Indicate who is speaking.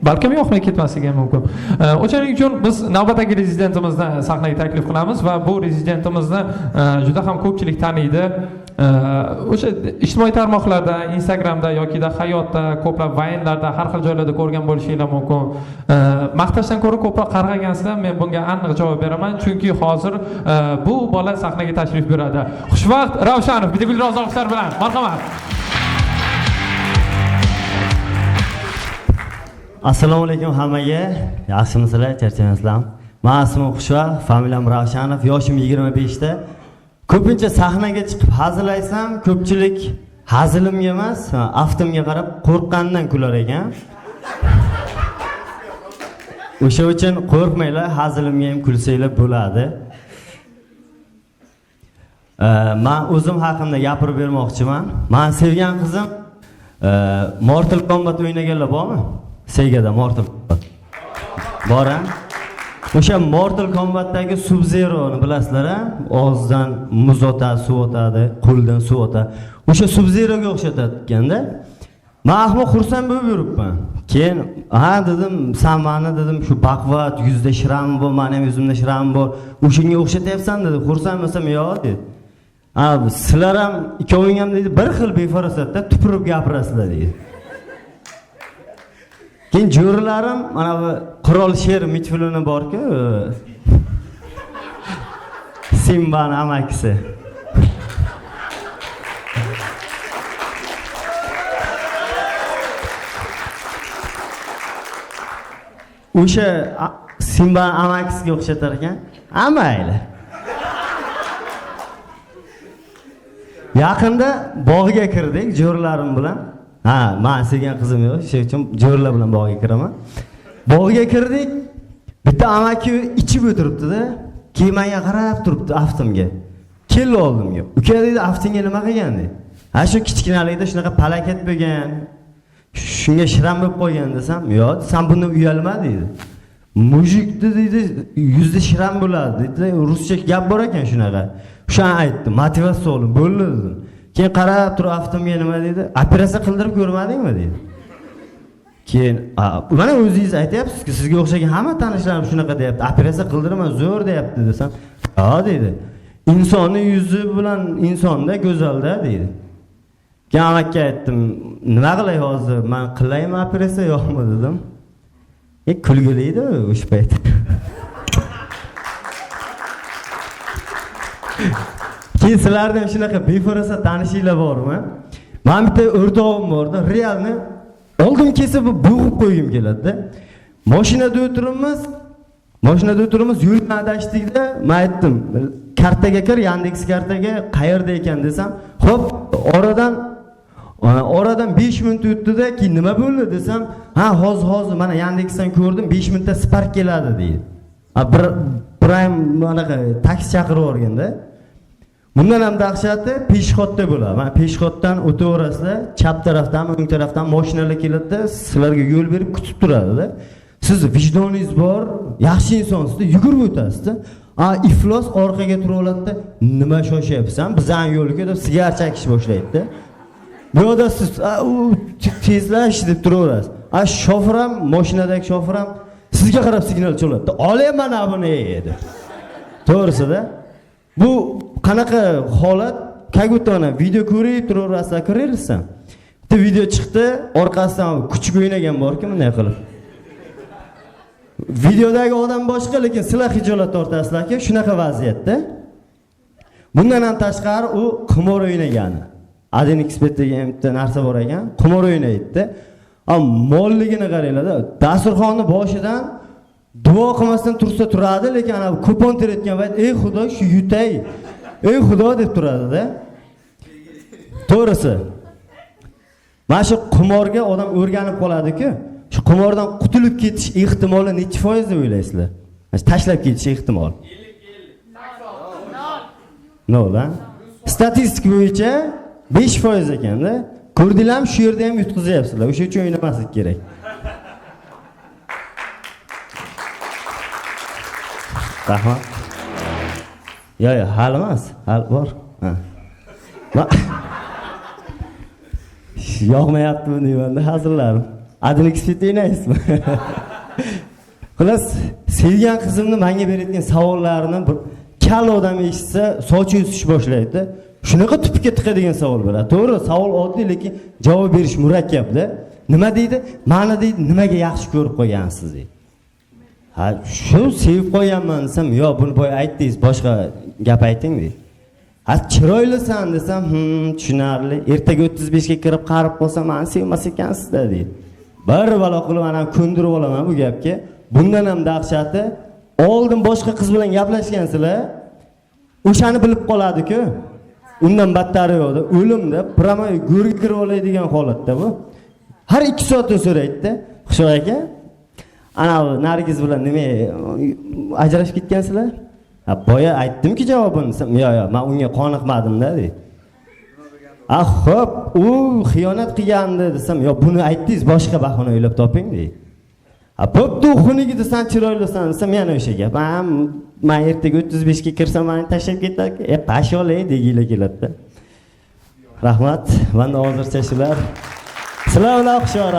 Speaker 1: Balkim yoqmay ketmasligi ham mumkin. O'shaning uchun biz navbatdagi rezidentimizni sahnaga taklif qilamiz va bu rezidentimizni juda ham ko'pchilik taniydi. O'sha ijtimoiy tarmoqlarda, Instagramda yokida hayotda ko'plab vaynlarda, har xil joylarda ko'rgan bo'lishinglar mumkin. Maqtashdan ko'ra ko'proq qarg'agansizlar, men bunga aniq javob beraman, chunki hozir bu bola sahnaga tashrif buyuradi. Xushvaqt Ravshanov, bitta gulroz olqishlar bilan. Marhamat.
Speaker 2: Assalomu alaykum hammaga. Yaxshimisizlar, charchamasizlarmi? Men ismim Xushvaqt, familiyam Ravshanov, yoshim 25 ta. Ko'pincha sahnaga chiqib hazillaysam, ko'pchilik hazilimga emas, aftimga qarab qo'rqqanidan kular ekan. O'sha uchun qo'rqmanglar, hazilimga ham kulsanglar bo'ladi. Men o'zim haqimda gapirib bermoqchiman. Men sevgan qizim Mortal Kombat o'ynaganlar bormi? Sega'da Mortal Kombat. Bor-a? O'sha Mortal Kombatdagi Sub-Zero'ni bilasizlar-a? Og'zidan muz otadi, suv otadi, qo'lidan suv otadi. O'sha Sub-Zero'ga o'xshatadi ekanda. Men ahmoq xursand bo'lib yuribman. Keyin, ha dedim, sen meni dedim, shu baqvat, yuzda shiram bor, meni ham yuzimda shiram bor. O'shanga o'xshatyapsan dedi. Xursand bo'lsam, yo'q dedi. Ha, sizlar ham ikkoving ham dedi, bir xil befarosatda tupurib gapirasizlar dedi. Keyin jo'ralarim mana bu Qirol Sher multfilmi bor-ku, Simbani amakisi. O'sha Simbani amakisiga o'xshatar ekan. A mayli. Yaqinda bog'ga kirdik jo'ralarim bilan. Ha, men sevgan qizim yo'q, shuning uchun jo'ralar bilan bog'ga kiraman. Bog'ga kirdik, bitta amaki ichib o'tiribdi-da, keyin menga qarab turibdi aftimga. Keldi oldimga. Uka dedi, aftingga nima qilgan dedi. Ha, shu kichkinalikda shunaqa palakat bo'lgan, shunga shiram bo'lib qolgan desam, yo'q, sen bundan uyalma dedi. Mujikni dedi, yuzda shiram bo'ladi dedi. Ruscha gap bor ekan shunaqa. O'shani aytdi, motivatsiya oldim, bo'ldi dedim. Keyin qarab turib aftimga nima dedi? Operatsiya qildirib ko'rmadingmi dedi. Keyin mana o'zingiz aytyapsizki, sizga o'xshagan hamma tanishlarim shunaqa deyapti. Operatsiya qildirma, zo'r deyapti desam, ha dedi. Insonni yuzi bilan insonda go'zalda dedi. Keyin amakka aytdim, nima qilay hozir? Men qilaymi operatsiya yo'qmi dedim. Kulgili edi o'sha payt. Keyin sizlarda ham shunaqa befarosat tanishinglar bormi? Men bitta o'rtog'im borda, realni oldim kelsa bu bo'g'ib qo'ygim keladi-da. Mashinada o'tiribmiz, mashinada o'tiribmiz, yo'ldan adashdikda, men aytdim, kartaga kir, Yandex kartaga qayerda ekan desam, xo'p, oradan 5 minut o'tdi-da, keyin nima bo'ldi desam, ha, hozir mana Yandexdan ko'rdim, 5 minutda Spark keladi deydi. Ha, bir ham anaqa taksi chaqirib yuborganda. Bundan ham dahshati peshxodda bo'ladi. Mana peshxoddan o'taverasizlar, chap tarafdan, o'ng tarafdan mashinalar keladi-da, sizlarga yo'l berib kutib turadi-da. Siz vijdoningiz bor, yaxshi insonsizda, yugurib o'tasizda. A, iflos orqaga turib oladi-da, nima shoshyapsan? Bizning yo'lga deb sigar chakish boshlaydi-da. Bu yoqda siz u tezlash deb turaverasiz. A, shofir ham, mashinadagi shofir ham sizga qarab signal chaladi. Olay mana buni dedi. To'g'risida bu qanaqa holat? Как будто mana video ko'rib turaverasizlar, ko'rayapsan. Bitta video chiqdi, orqasidan kuchuk o'ynagan borku bunday qilib. Videodagi odam boshqa, lekin sizlar xijolat tortasizlarki, shunaqa vaziyatda. Bundan ham tashqari u qimor o'ynagani. Adin Xbet degan bitta narsa bor ekan, qimor o'ynaydi-da. Ammo molligini qaranglar-da, dasturxonni boshidan duo qilmasdan tursa turadi, lekin ana kupon terayotgan payt, ey Xudo, shu yutay, ey Xudo deb turadi-da. To'g'risi. Mana shu qimorga odam o'rganib qoladi-ku. Shu qimordan qutulib ketish ehtimoli nechi foiz deb o'ylaysizlar? Mana shu tashlab ketish ehtimoli. 0, ha? Statistika bo'yicha 5% ekanda. Ko'rdinglarmi, shu yerda ham yutqizyapsizlar. O'sha uchun o'ynamaslik kerak. Rahmat. Yo'q, yo'q, hali emas. Hali bor. Ha. Yoqmayaptimi deymanda hazillarim. Adil o'ynaysizmi? Xullas, sevgan qizimni menga berayotgan savollarini bir kal odam eshitsa, sochi o'sish boshlaydi. Shunaqa tupikka tiqadigan savol beradi. To'g'ri, savol oddiy, lekin javob berish murakkabda. Nima deydi? Mani deydi, nimaga yaxshi ko'rib qo'ygansiz deydi. Ha, shu sevib qo'yganman desam, yo'q, buni boya aytdingiz, boshqa gap ayting deydi. Ha, chiroylisan desam, tushunarli. Ertaga 35 ga kirib qarib qolsam, mani sevmas ekansizda deydi. Bir balo qilib ana ko'ndirib olaman bu gapga. Bundan ham dahshati, oldin boshqa qiz bilan gaplashgansizlar, o'shani bilib qoladi-ku. Undan battari yo'qda, o'limda, prямо go'rga kirib oladigan holatda bu. Har 2 soatda so'raydi-da, Xushboq aka, ana Nargiz bilan nima ajrashib ketgansizlar? Ha, boya aytdim-ku javobini desam, yo'q, yo'q, men unga qoniqmadim-da deydi. A, xo'p, u xiyonat qilgandi desam, yo'q, buni aytdingiz, boshqa bahona o'ylab toping deydi. Ha, bo'pti, u xunuk edi, san chiroylisan desam, yana o'sha gap. Ha, men ertaga 35 ga kirsam, meni tashlab ketadi. E, pashol degili keladi-da. Rahmat. Menda hozircha shular. Sizlar bilan xushyor.